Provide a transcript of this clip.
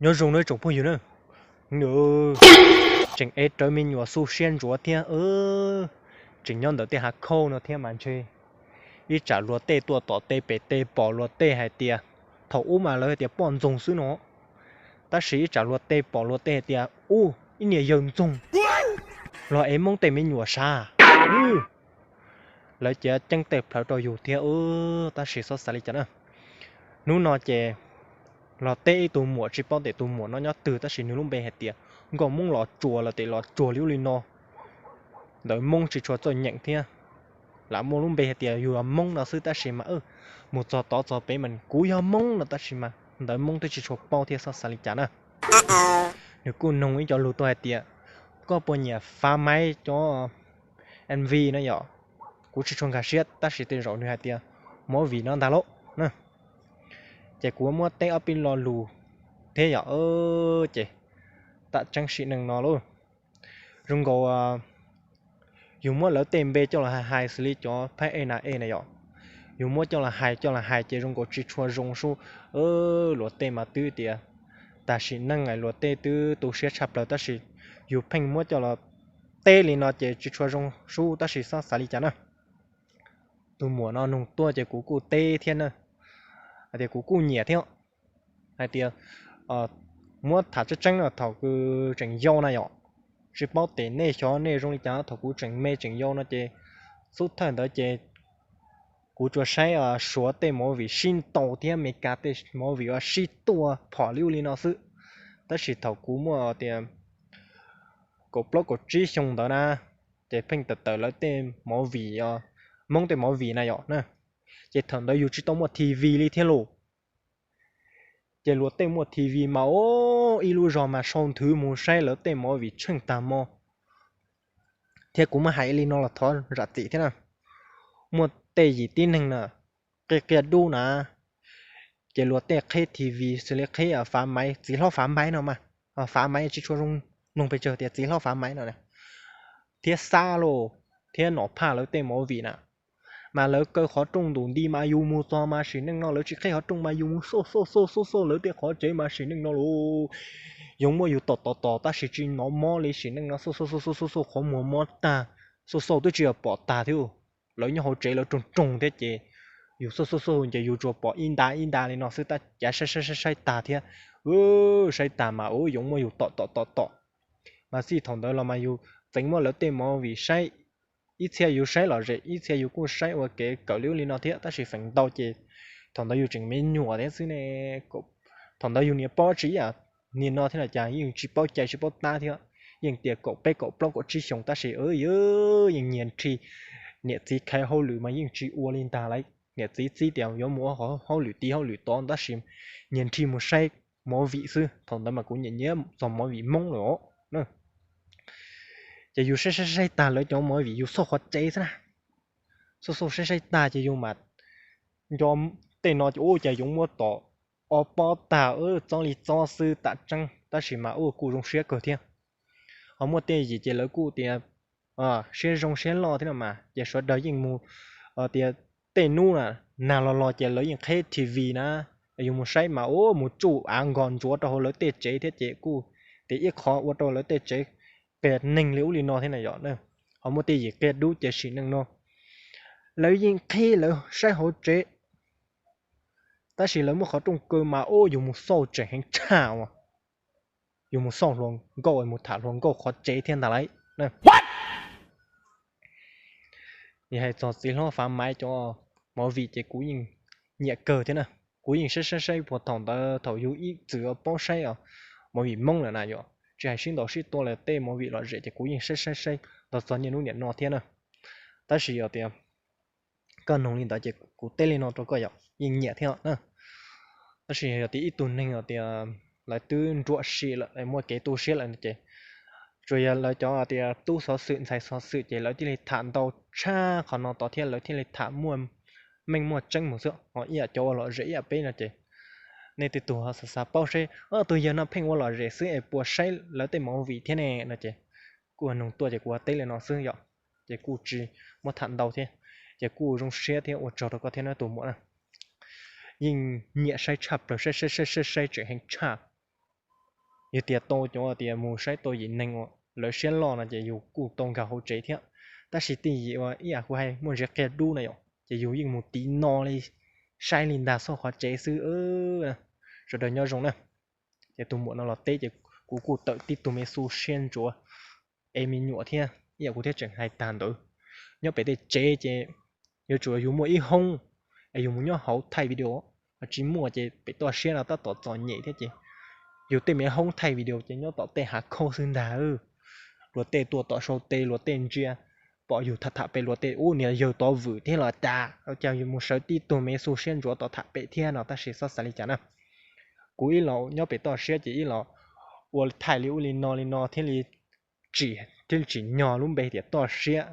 Nyob zoo nawb tsoom phooj ywg na, tseem ev rawv me nyuam xu siab ntsuav thiab, tseem nyob ntawm tej hav khauj no thiab mas ntshe ib tsam luag tej tuaj tom tej pem tej pom luag tej hais tias, thaum ub mas lawv hais tias poj ntxoog xwb no, tab sis ib tsam luag tej pom luag tej hais tias ub ib niag yawg ntxoog los ev Hmoob tej me nyuam sav. Lawv cia ceeb tej plhawv rau yus thiab, tab sis txhob xav li cas na. Hnub no ces los teb ib tug muam tsis paub tias tus muam no nyob twg tab sis nws lub npe hais tias Nkauj Hmoob Los Tsuas los tias Los Tsuas li ub li no. Ntawv Hmoob tsis tshua txawj nyeem thiab, lam muaj lub npe hais tias yus yog Hmoob no xwb tab sis mas mus txog tod txog pem mas kuv yog Hmoob no tab sis mas ntawv Hmoob twb tsis tshua paub thiab txhob xav li cas na. Nws kuj noog ib co lus tuaj hais tias, koj puas nyiam fav maiv cov MV no yom? Kuv tsis tshua nkag siab tab sis tej zaum nws hais tias movie no ntag lauj. Ces kuv muab teb ob peb lo lus thiab yom, ces tam tseeb sim neej no lauj, zoo nkaus yus muab lawv tej npe coj los hais hais xws li cov phab ej na ej na yom, yus muab coj los hais coj los hais ces zoo nkaus tsis tshua zoo sub. Luag tej mas twb tias tag sim neej luag tej twb tu siab tshaj plaws tab sis yus pheej muab coj los teb li no ces tsis tshua zoo sub tab sis txhob xav li cas na. Tus muam no nug tuaj ces kuv kuj teb thiab na, hais tias kuv kuj nyiam thiab, hais tias muab tham tseeb tseeb no thaum kuv tseem yau na yom, tsis paub tes nej xyov nej zoo li cas, thaum kuv tseem me tseem yau no ces xub thawj ntawd ces kuv tsuas saib Suav tej movie sib ntaus thiab Meskas tej movie uas sib tua phom li ub li no xwb. Tab sis thaum kuv muaj tias kaum plaub kaum tsib xyoo ntawd na, ces pheej tawm tawm lawv tej movie, Hmoob tej movie na yom na, ces thaum ntawd yus tsis tau muaj TV li thiab lauj. Ces luag tej muaj TV mas ib lub zog mas sau nthwv mus saib lawv tej movie tsheej tag hmo. Thiab kuv muab hais li no los thov zam txim thiab na, muaj tej yim tib neeg na qia qia dub na, ces luag tej qheb TV xws li qheb fav maiv, txiv hlob fav maiv no mas, fav maiv tsis tshua zoo, noog pes tsawg tias txiv hlob fav maiv no thiab xab lauj, thiab nom phaj lawv tej movie na, mas lawv kaw qhov rooj ntum nti mas yus mus txog mas sim neej no lawv tsis qheb qhov rooj mas yus mus xauj xauj xauj xauj lawv tej qhov tsev mas sim neej no lauj, yuav muab yus tom tom tom tab sis tsis hnov mob li sim neej no xauj xauj xauj xauj xauj qhov muag mob tag, xauj xauj twb tsis yog pom tag thiab, lawv nyob hauv tsev lawv roog roog thiab ces yus xauj xauj xauj ces yus tsuas pom ib nta ib nta li no xwb tab cav saib saib saib saib tag thiab, saib tag mas ua yuav muab yus tom tom tom tom. Mas txij thaum ntawd los mas yus txeev muab lawv tej movie saib, ib txhia yus saib lom zem ib txhia yus kuj saib ua kev kawm li ub li no thiab tab sis feem ntau ces thaum ntawd yus tseem me nyuam thiab xwb ne, thaum ntawd yus niam paub tsis ib yam nim no thiab no cas yeej tsis paub cai tsis paub tab thiab, yeej tias kaum peb kaum plaub kaum tsib xyoos tab sis yeej nyias nrhi, niam txiv khaiv hauj lwm mas yeej tsis ua li ntag lauj, niam txiv txib tias yuav mus ua hauj lwm tid hauj lwm tod tab sis nyias nrhi mus saib movie xwb, thaum ntawd mas kuv nyiam nyiam txog movie Hmoob lawm os. Ces yus saib saib saib tag lawv cov movie yus xauj qhov tsev xwb na, xauj xauj saib saib tag ces yus mas nco tej no ces ua cas yuav muab tom ob pob tag, txob li txob xwb tam tseeb tab sis mas ua kuj zoo siab kawg thiab. Ho muaj tej yim ces lawv kuj tias siab zoo siab loj thiab no mas ces sawv daws yeej mus, tias tej hnub na, nag los los ces lawv yeej qheb TV na, yus mus saib mas ua mus tsuj av nkos ntsuav rau hauv lawv tej tsev thiab ces kuj tias ib qho ua rau lawv tej tsev qias neeg li ub li no thiab na yom. Ho muaj tej yim qias dub ces sim neej no lawv yeej qhib lawv saib hauv tsev, tab sis lawv muab qhov rooj kaw mas ua yus mus xauj tseem heev tshaj uas yus mus xauj hluas nkauj mus tham hluas nkauj qhov tsev thiab ntag lauj. Yog hais txog txiv hlob Fav Maiv cov movie ces kuv yeej nyiam kawg thiab na. Kuv yeej saib saib saib puag thaum ntawd thaum yus ib txwm paub saib os, movie Hmoob lawm na yom, tsis hais sib ntaus sib tua lawm tej movie lom zem ces kuv yeej saib saib saib los txog niaj hnub niam no thiab na. Tab sis yog tias koj nug li ntawd ces kuv teb li no rau koj yom, yeej nyiam thiab na. Tab sis yog tias ib tug neeg yog tias lawv twb nruam sim lawm muaj kev tu siab lawm no ces tsuas yog lawv cov tias tub xov xwm ntxhais xov xwm ces lawv thiaj li tham ntau tshaj qhov no tod thiab lawv thiaj li tham muaj meej muaj tseeb mus xwb. Ho ib yam cov ua lom zem ib yam peb no ces nej tej tug xav xav paub seb tus yawg no pheej ua lom zem xwb es puas saib lawv tej movie thiab ne no ces kuj nug tuaj ces kuv teb li no xwb yom. Ces kuj tsis muab tham ntau thiab, ces kuj zoo siab thiab ua tsaug rau koj thiab na tus muam na. Yeej nyiam saib tshaj plaws, saib saib saib saib saib tseem heev tshaj. Yog tias tau cov tias mus saib tau yim neeg uas lawv siab loj no ces yus kuj tau nkag hauv tsev thiab. Tab sis tej yim uas ib yam kuv hais muaj ntsis qia dub na yom, ces yus yeej mus tiv no li, saib li ntag xauj qhov tsev xwb. Sawv daws nyob zoo na. Ces tus muam no los teb ces kuv kuj tawm tib tug me xu siab ntsuav es me nyuam thiab ib yam kuv thiaj tseem hais tag ntawd. Nyob pem tej tsev ces yuav tsum yus muaj ib hoob es yus mus nyob hauv thaij video, ho tsis muaj ces pem toj siab no tab tom txom nyem thiab ces yus tej me hoob thaij video ces nyob tom tej hav khaub xwb ntag. Luag tej tuaj tom sau tes, luag tej ntsia, pom yus tham tham pem luag tej ub, niag yawg tov vwm thiab los cas, cas yus mus sawv tib tug me xu siab ntsuav tom tham pem thiab no, tab sis txhob xav li cas na. Kuv ib los nyob pem toj siab ces ib los ua thaij li ub li no li no thiaj li tsim, thiaj li tsim nyog lub npe tias toj siab.